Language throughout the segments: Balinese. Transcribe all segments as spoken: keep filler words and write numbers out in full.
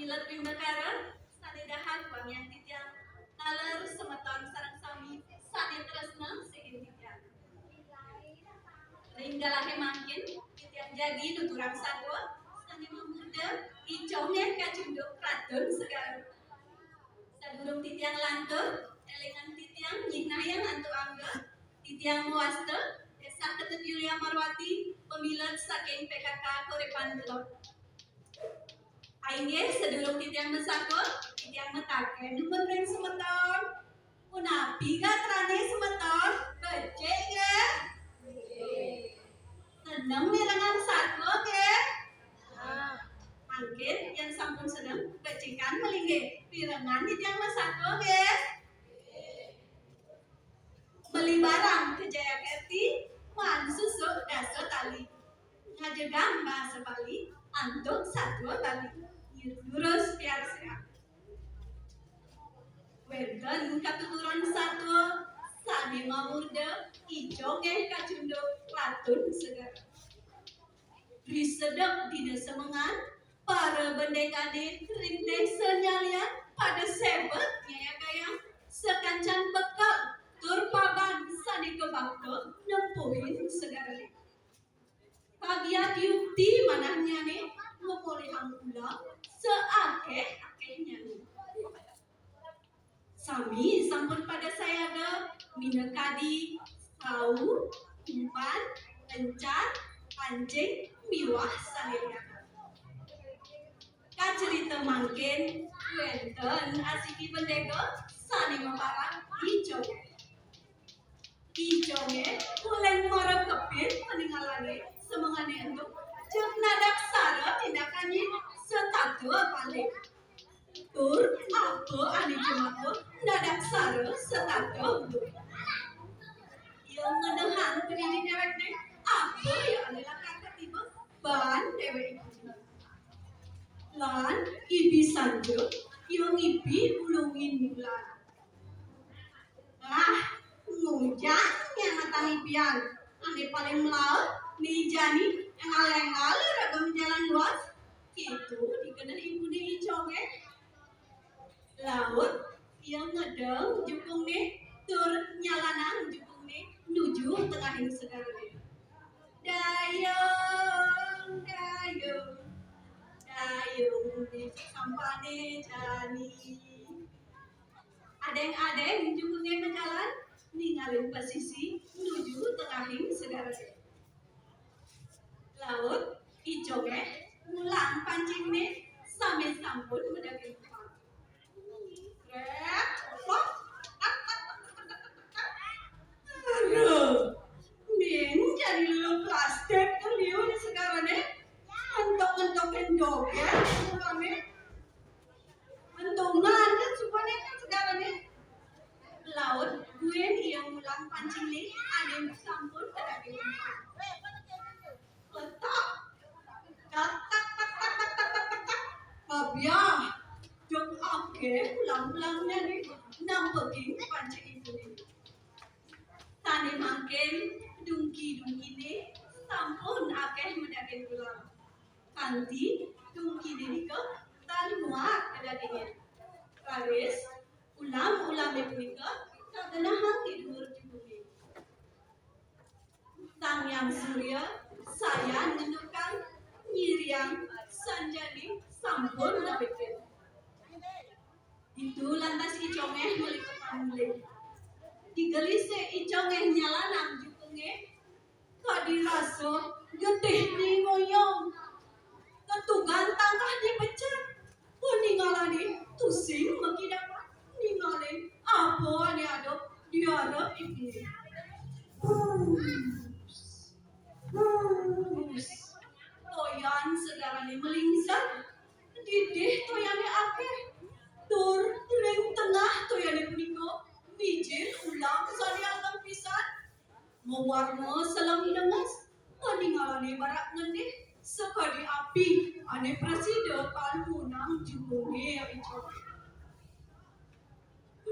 Milet Bhimbathara, sané dahat wangiang titiang, taler semeton sareng sami sané tresna sihin titiang. Ring galahé mangkin, titiang jagi nuturang satua, sané mamurda, I Congéh Kacunduk Ratun Segara. Sadurung titiang lantur, élingang titiang nyiknayang antuk angga, titiang mawasta, Désa Ketut Yulia Marwati, pamilet saking P K K Kuripan Delod. Inggih, sadurung titiang masatua, titiang mataken nunas ring semeton. Punapi gatrané semeton? Becik nggih? Seneng mirengang satua nggih? Mangkin yén sampun seneng, becikan malinggih. Mirengang titiang masatua nggih? Meli barang ka Jaya Kerti, maan susuk dasa tali. Ngajegang basa Bali, antuk satua Bali. Durus piarsayang. Wénten katuturan satua sané mamurda I Congéh Kacunduk Ratun Segara. Ri sedek dina semengan, para bendékané ring désa nyalian pada sébet nyayagayang sakancan bekel tur paban sané kabakta nempuhin segarané. Kagiat yukti manahnyané ngamolihang ulam saakéh-akéhnyané. Sami sampun pada sayaga minakadi sau, umpan, encan, pancing, miwah sané lianan. Kacarita mangkin wénten asiki bendéka sané maparan I Congéh. I Congéh uling mara kepit paningalané, semengané ento jeg nadaksara tindakané setata paling. Tur apa ané jemaka nadaksara setata ulung. Ia ngedehang kediri déwékné, apa ia ané lakar katiba baan déwék ibi. Lan ibi sanja ia ngibi ulungin bulan. Ah, ngujang nyén matang ibian. Ané paling melaut, né jani, énggal-énggal raga majalan luas. Kéto dikeneh ibuné I Congéh. Laut, ia ngedeng jukungné, tur nyalanang jukungné nuju tengahing segarané. Dayung, dayung, dayung, né sampané jani. Adéng-adéng jukungé majalan, ningalin pasisi nuju tengahing segarané. Laut, I Congéh ngulang pancingné, samé sampun madaging umpan. Rét, plok. Aduh, min jani lulu plastik ka liu di segarané. Ngentok-ngentokin dogén, umpan. Mentungan kan subané kan segarané. Laut buin ia ngulang pancingné, ané sampun madaging umpan. Letak. Tak, tak, tak, tak, tak, tak, tak, tak, tak. Kabiah. Dong akéh ulam-ulamnyané nampekin pancing ibuné. Sané mangkin dungki-dungkiné sampun akéh madaging ulam. Kanti dungkiné nika tan muat ka dagingé. Raris ulam-ulamé punika kagenahang di duur jukungé. Sang Hyang Surya sayan ngenukang, nyiriang sanjané sampun nebikin. Ditu lantas I Congéh malipetan mulih. Digelisé I Congéh nyalanang jukungé, kadi rasa getihné ngoyong. Ketugan tangkahné pecak. Paningalané tusing makidapan ningalin apa ané ada di arep ibuné. Hus. Hus. Toyan segarané malingsar. Didih toyané akéh. Tur ring tengah toyané punika mijil ulam sané ageng pisan. Mawarna selem denges, paningalané barak ngendih, sakadi api ané prasida paluunang jukungé I Congéh.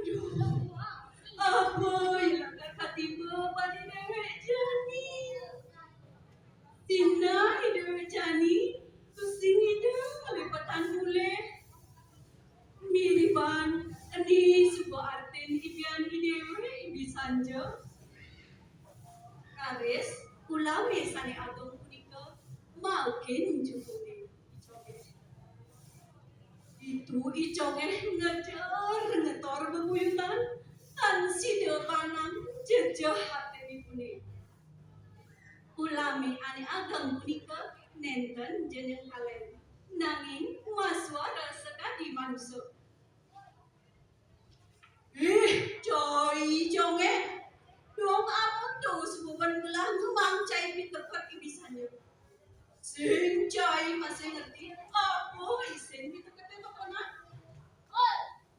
Aduh, apa ia lakar katiba baan déwék jani? Sinah déwék jani, tusing Ida malipetan mulih. Raris, ulame sane ageng punika makin jukune. Ditu I Congeh ngejer ngetor bebuyutan, tan sida banang jejeh atenipune. Ulame ane ageng punika nenten jeneng alen, nanging masuara sakadi manusa. Ih, cai Congeh. Dong amun to sububan gelah ngemang cai piteket ibisane. Sing cai masih ngerti apa isin pitekete tokonan?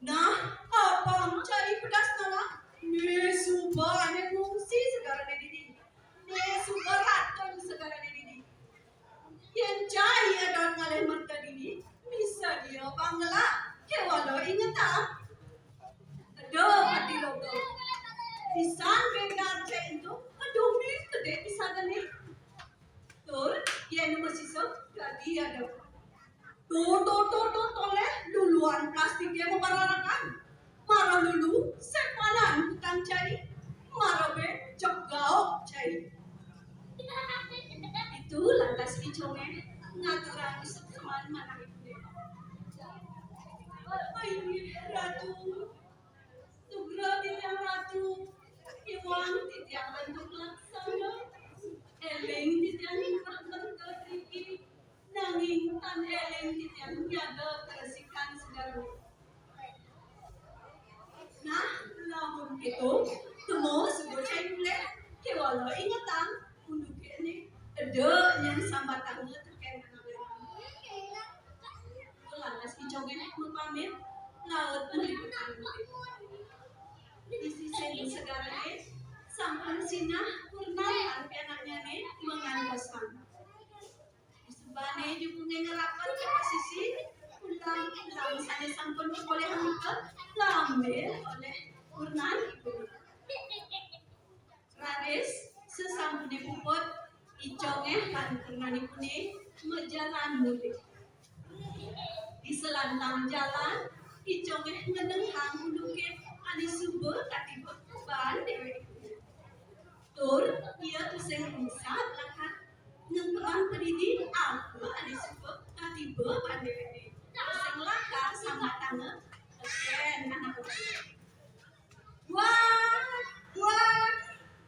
Nah, apang cai pedas nana? Ne suba ane ngungsi segarane dini. Ne suba ratun segarane dini. Yen cai edon ngalih merta dini, bisa dia pang ngelak. Kewala ingetang. Aduh, ati logo. Pisan bengar cai ento, aduh, mi kedek pisan ne. Tur, yen masisa, dadi ada. Tuh, tuh, tuh, tuh, toleh, luluan plastike mapararakan. Mara lulu, sepanan kutang cai. Mara be, cegaok cai. Ditu lantas I Congeh ngaturang sukseman manahipune. Ai, Ratu, sugra titiang Ratu, iwang titiang antuk laksana, eling titiang ingkang berkat riki, nanging tan eling titiang nyaga karesikan segara. Nah, lamun keto, temu suba cai mulih, kewala ingetang, unduke ene, eda nyen sambatanga teken anak leran. Lantas I Congeh mapamit, laut malibutan. Di sisin segarane, sampun sinah purna lan pianaknyane mangantosan. Disebane jukune ngerapet ka sisi, ulam-ulam sane sampun kapolihan nika, lambil oleh purnan ipun. Raris, sasampune puput, I Congeh lan purnanipune majalan mulih. Di selantang jalan, I Congeh ngenenghang unduke ane suba katiba baan dewekipune. Tur, ia tusing ungsap langkah ngengkebang padidi apa ane suba katiba baan dewekne. Tusing lakar sambatanga teken anak wadon. Wah, wah,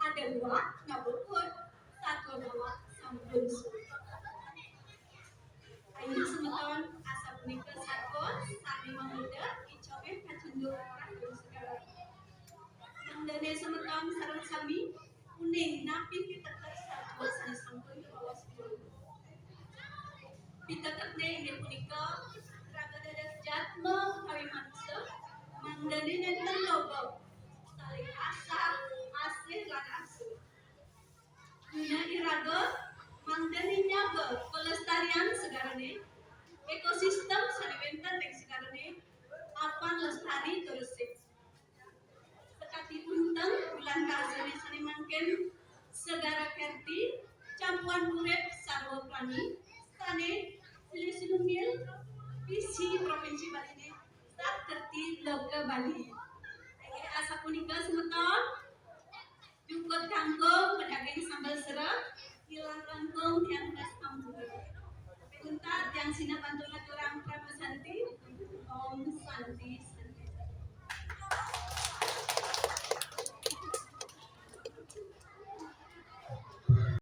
ada dua ngabukut. Satu dua sampun suba. Ayu semeton, asapunika satua sami mangda I Congeh kacunduk rahayu segara. Mangdane semeton sareng sami uning napi piteket satua sane sampun kabaos. Piteketne inggih punika raga dados jatma utawi manusa, mangdane nenten loba, saling asah, asih lan asuh. Guna iraga mangdane nyaga pelestarian segarane, ekosistem sane wenten ring segarane, apan lestari tur resik. Sakadi unteng bulan kasane sane mangkin, Segara Kerti, campuan urip sarwa prani, sane silih sinunggil visi Provinsi Baline, Sat Kerti Loka Bali. Inggih asapunika semeton, jukut kangkung, padaging sambel sereh, ilang langkung tiang gas ampura. Untat tiang sinep antuk